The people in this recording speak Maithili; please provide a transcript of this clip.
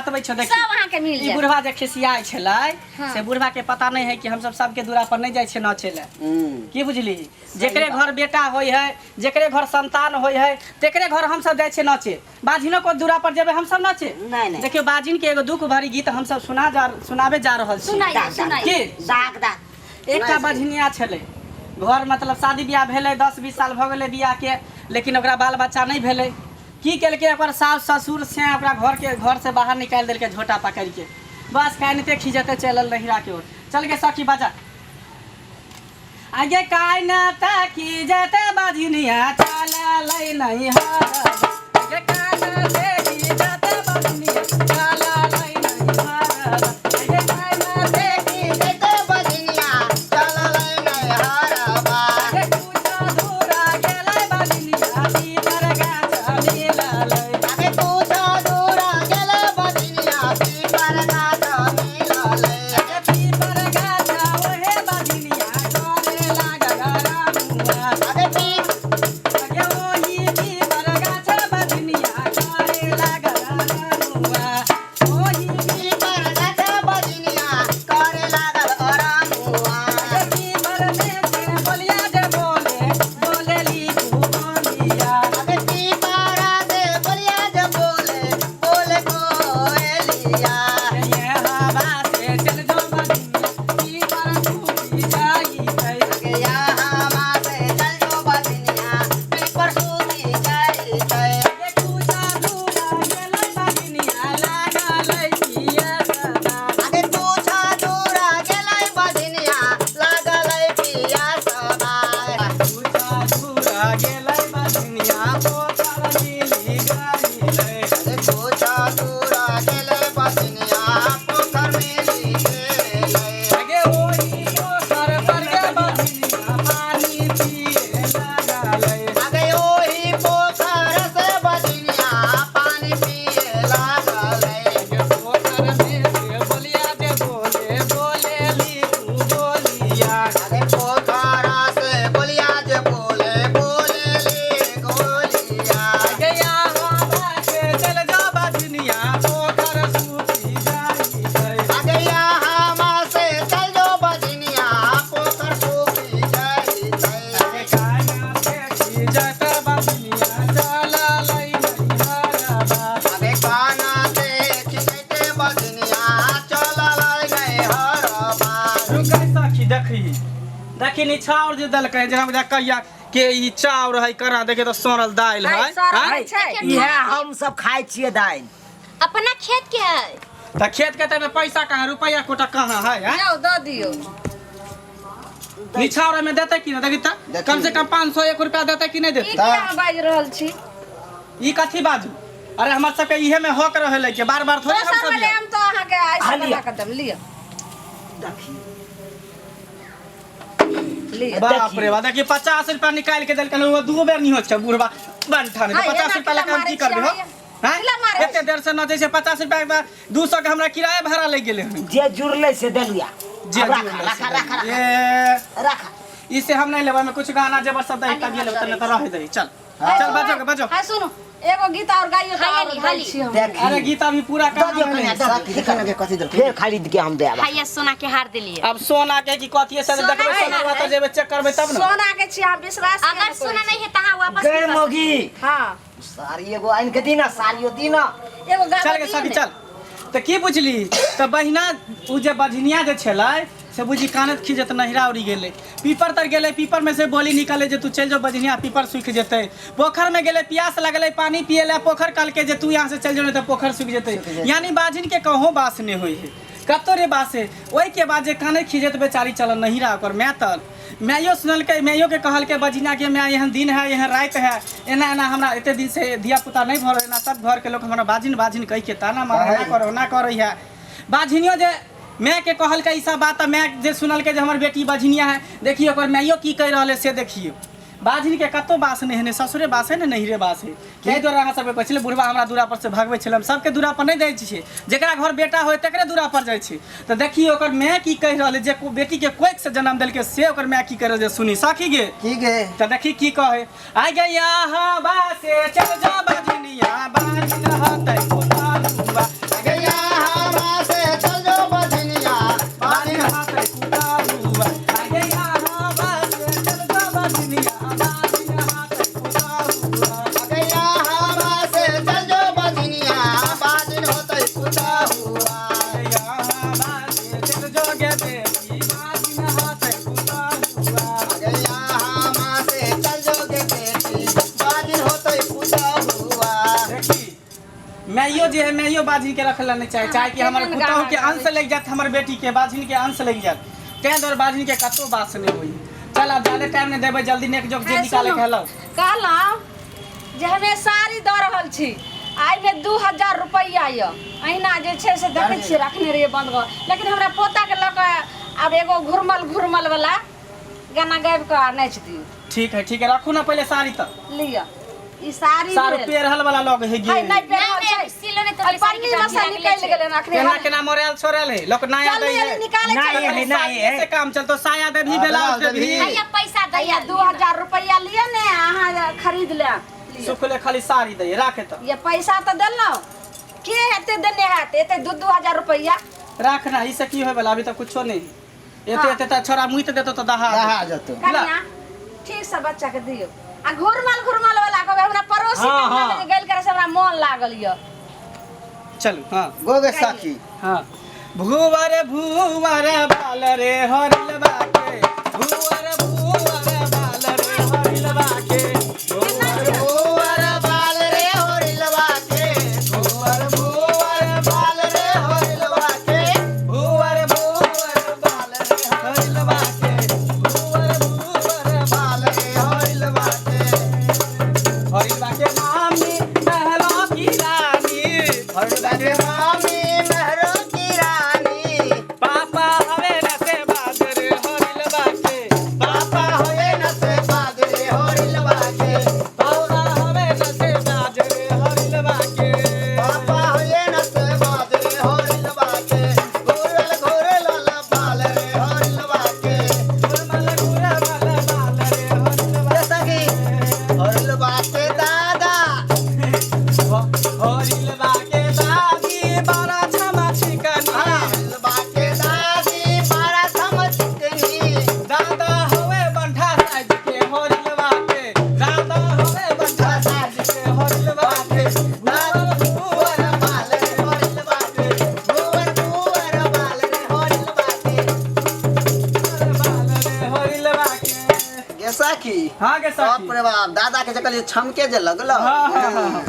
बतबै छौ देखी सब अहाँके मिल ई जायत बुढ़वा जे खिसियाइ छलै हाँ। से बुढ़वा के पता नहीं है कि हमसब सबके दूरा पर नहीं जाइ छियै नाचै लए हम्म। की बुझली जेकरे घर बेटा होइ है जेकरे घर संतान होइ है तेकरे घर हमसब जाइ छियै नाचे बाझिनो के दूरा पर जेबै हमसब नाचे नहीं, नहीं। देखियौ बाजिन के एगो दुख भरी गीत हमसब सुना जा सुनाबे जा रहल छी सुनाइए दाग, दाग। सुनाइए की दाग दाग एकटा बझनिया छलै घर मतलब शादी बियाह भेलै 10-20 साल भऽ गेलै बियाहके लेकिन ओकरा बाल बच्चा नहि भेलै की केलकै ओकर सास ससुर से ओकरा घरके घर से बाहर निकालि देलकै झोटा पकड़िके बस कानिते खिजते चलल नहिराके ओर चल गे सखी बजा आगे कानते खिजते बझनिया चललै नैहर आगे कानते खिजते बझनिया चललै नैहर आगे कानते आगे कुछो दूरा गेलै बझनिया पीपर गाछ मिललै आगे पीपर गाछ ओहे बझनिया करे लागल रामुआ आगे ओही पीपर गाछ बझनिया करे लागल रामुआ ओही आगे पीपर में से बोलिया जे बोले बोलेली तू बोलिया ये हवा से चल जो बझनिया पीपर सूखी जाई है आगे कुचा दूरा गेलै बझनिया लागलै पियसबा अरे पूछा दूरा गेलै बजनिया लागलै पियासबा कुचा दूरा गेलै बझनिया पोखर मिली गइलै अरे पूछा दूरा गेलै बजनिया पोखर मिली गेलै आगे ओही पोखर पर गे बझनिया पानी पिए लागलै अरे ओही पोखर से बजनिया पानी पिए लागलै आगे पोखर में से बोलिया जे बोले बोलेली तू बोलिया अरे पोखर से बोलिया जे बोले बोले गोलिया आगे हवा से चल जा बझनिया पोखर सूखी जाई है अरे यहाँ से चल जो बजनिया पोखर सूखी जाई आगे काना से खींचत बझनिया चललै नैहरबा अरे काना से खिसैते बजनिया चललै नैहरबा रुकै सखी देखी देखी नी चाउर जे देलकै जेना बुझा कहिया के ई चाउर है करा देखे तऽ सड़ल दालि है है, सड़ल आँय? छै। इएह हम सब खाइ छियै दालि अपना खेत के है तऽ खेत के तमे पैसा कहाँ रुपैआ कोटा कहाँ है आँय? जाओ दऽ दियौ निछावर में देतै कि नहि देखी तऽ देखी। कम से कम 501 रुपया देतै कि नहि ई देतै की अहाँ बाजि रहल छी ई कथी बाजू अरे हमर सबके इहे में हक रहलै के बार बार थोड़े हम दोसर सब वाले लेब। हम तो अहाँके आइ हाँ, से लिअ। बना कऽ देब लिअ देखी लिअ बाप रे बाप देखिए 50 रुपया निकाल के देलकन वो दू बेर नहीं होत छै बुढ़बा बनठा नहीं हाँ, 50 एना रुपया लगा हम की किला करबै हो मारै छियै, हैं किला मारै एते देर से नचै छै 50 रुपया के 200 के हमरा किराया भाड़ा लागि गेलै हन जे जुड़लै से देलिया जे आब राखा जुड़लै राखा, से राखा, देलियै। ए राखा इसे हम नहीं लेबै में कुछ गाना जेबर सब दही तब लेबै त नहीं त रह दही चल चल बजो के बजो हाँ सुनू एगो गीत और गाइयो तऽ हाली, और दै हाली। छी हम देखी अरे गीत अभी पूरा दऽ दियौ कहाँ कनिया, भेलै? दऽ दियौ। देखा ना के कथी देलकै फेर खरीद के हम देब हैया सोना के हार देलिए अब सोना के की कथी से सोना देखबै के सोना हार तऽ जेबै चेक करबै तब ने सोना के छी अहाँ विश्वास किया अगर नहि करै सोना छी? नहीं है तहाँ वापस गए भी कर मोगी हाँ सारी एगो आनि के दी ना साड़ियो दी ना एगो गाबऽ चल गे दियौ सखी ने। चल तऽ की बुझली तऽ बहिना उ जे बझनिया जे छलै से बुझी कानत खींचत नहिरा उड़ी गेलै पीपर तर गेलै पीपर में से बोली निकले जे तू चलि जो बझनिया पीपर सूखि जेतै पोखर में गेलै प्यास लगलै पानी पिए ला पोखर कहलकै जे तू यहाँ से चलि जो नहीं तऽ पोखर सूखि जेतै यानी बाझिन के कहो बास नहि होइ है कतौ रे बास है ओहिके बाद जे काने खींचत बेचारी चलल नहिरा ओकर माय तर माइयो सुनलकै माइयोके कहलकै बझिना के माय एहन दिन है एहन राति है एना एना हमरा एते दिन से धिया पुता नहि भऽ रहल एना सब घरके लोक हमरा बाझिन बाझिन कहिके ताना मारै एना करो ओना करै है बाझिनियो जे मायके कहलकै ई सब बात तऽ माय जे सुनलकै जे हमर बेटी बझिनिया है देखियौ ओकर माइयो की कहि रहल है से देखियौ बाझिनके कतौ बास नहि है ने ससुरे बास है ने नैहरे बास है ताहि दुआरे अहाँ सबके कहै छलै बुढ़बा हमरा दूरा पर से भगबै छलै हम सबके दूरा पर नहि जाइ छियै जेकरा घर बेटा होय तकरे दूरा पर जाइ छी तऽ देखियौ ओकर माय की कहि रहल है जे बेटीके कोखिसँ जन्म देलकै से ओकर माय की कहि रहल है सुनी सखी गे की गे तऽ देखी की कहै आइ गैया हवा से चल जा बजनिया बाजिन हतै कोतालुआ गैया बाझिन के रखल नहीं चाहे, चाहे कि हमर केहन पुतहु गाना के अंश गाबै लग जात, हमर बेटी के बाझिन के अंश लग जात, तें दुआरे बाझिन के कतौ बास नहीं होई। चल आब जादे टाइम नहीं देबै, जल्दी नेक जोक जे है, निकाले सुनू। के हलौ। कहलहुँ जे हमे साड़ी दऽ रहल छी, एहिमे 2000 रुपैआ यऽ। अहिना जे छै से देखै छियै रखने रहियै बन्द कऽ, लेकिन हमरा पोताके लऽ कऽ आब एगो घुरमल घुरमल वाला गाना गाबि कऽ आ नाचि दियौ। ठीक है ठीक है, रखू ना पहले साड़ी तऽ। लिअ ई साड़ी साड़ी भेल। पेरहल वाला लग है गे। है, नहि पेरहल नहि, छै। नहि, सिलो नहि अइ तोड़ले, साड़ी के पन्नी मे से डाँठी लागले निकलि छै। गेलै अखने। केना केना मोरल छोड़ल है लोक नया जल्दी दै है। जल्दी निकालै नहि, छै। है, नहि, है। से काम चलतो, साया देबही, ब्लाउज देबही। हैया पैसा हैया दैया 2000 रुपैआ लिअ ने, अहाँ खरीद लेब। लिअ। सुखले खाली साड़ी दै राखे तऽ। ये पैसा तऽ देलहुँ, के एते देने हैत एते 2-2 हजार रुपैआ? राख ना, ई से की होय वाला, अभी तक कुछो नहीं। एते हाँ। एते तऽ छोरा मुइत देतो तऽ दहा दहा देतो। जेतौ। कनिया ठीक से बच्चा के दियौ आ घुरमल घुरमल वाला कहबै, हमरा पड़ोसी हाँ, के हाँ। अंगना मे जे गेल करे से हमरा मोन लागल यऽ। चलू हाँ। गोगे सखी। हाँ, भुवर भुवर बाल रे हरिलवा के, भुवर भुवर बाल रे हरिलवा के, भुवर भुवर बाल रे होरिलवा के, भुवर भुवर बाल रे होरिलवा के, भुवर भुवर बाल रे हरिलवा के, भुवर भुवर बाल रे होरिलवा के। हरिलवा के मामी महलो की रानी, होरिलवा के मामी महरो की रानी, पापा हवे रसे बादर हरिलवा के, पापा होए न से बाज रे होरिलवा के, पापा हवे रसे बादर हरिलवा के, पापा होए न से बाज रे होरिलवा के, घोरल घोरल बाल रे होरिलवा के। घुरमल घुरमल बाल रे हरिलवा ए सखी, होरिलवा के दादा, हरिलवा के दादी बड़ा क्षमा छिकनी, होरिलवा के दादी बड़ा समझतनी, दादा हवे बंठा साज के हरिलवा के, दादा हवे बंठा साज के हरिलवा के, भुवर भुवर बाल रे होरिलवा के, भुवर भुवर बाल रे होरिलवा के। बाल रे हरिलवा के। गे सखी, हाँ गे बाप सखी। रे बाप, दादा के जकल छमके जे लगल। हाँ, हाँ, हाँ।